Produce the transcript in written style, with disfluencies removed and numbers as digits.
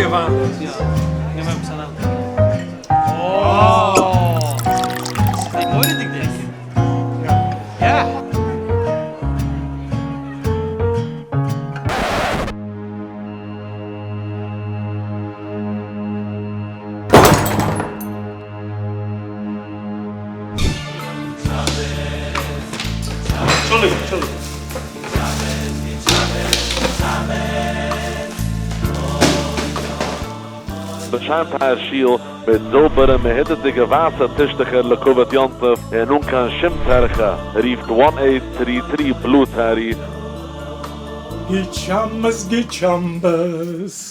וויין דאס. יא, נעם עפעס אן אנדערע. אה! ס'איז מורא'דיג דיק. יא. אנטשולדיגונג, אנטשולדיגונג. באשיינט אייער שול מיט זויבערע מהודר'דיגע ווייסע טישטוכער לכבוד יום טוב און אן קיין שום טרחה, רופט one eight three three blue טערי. גוט שבת גוט שבת.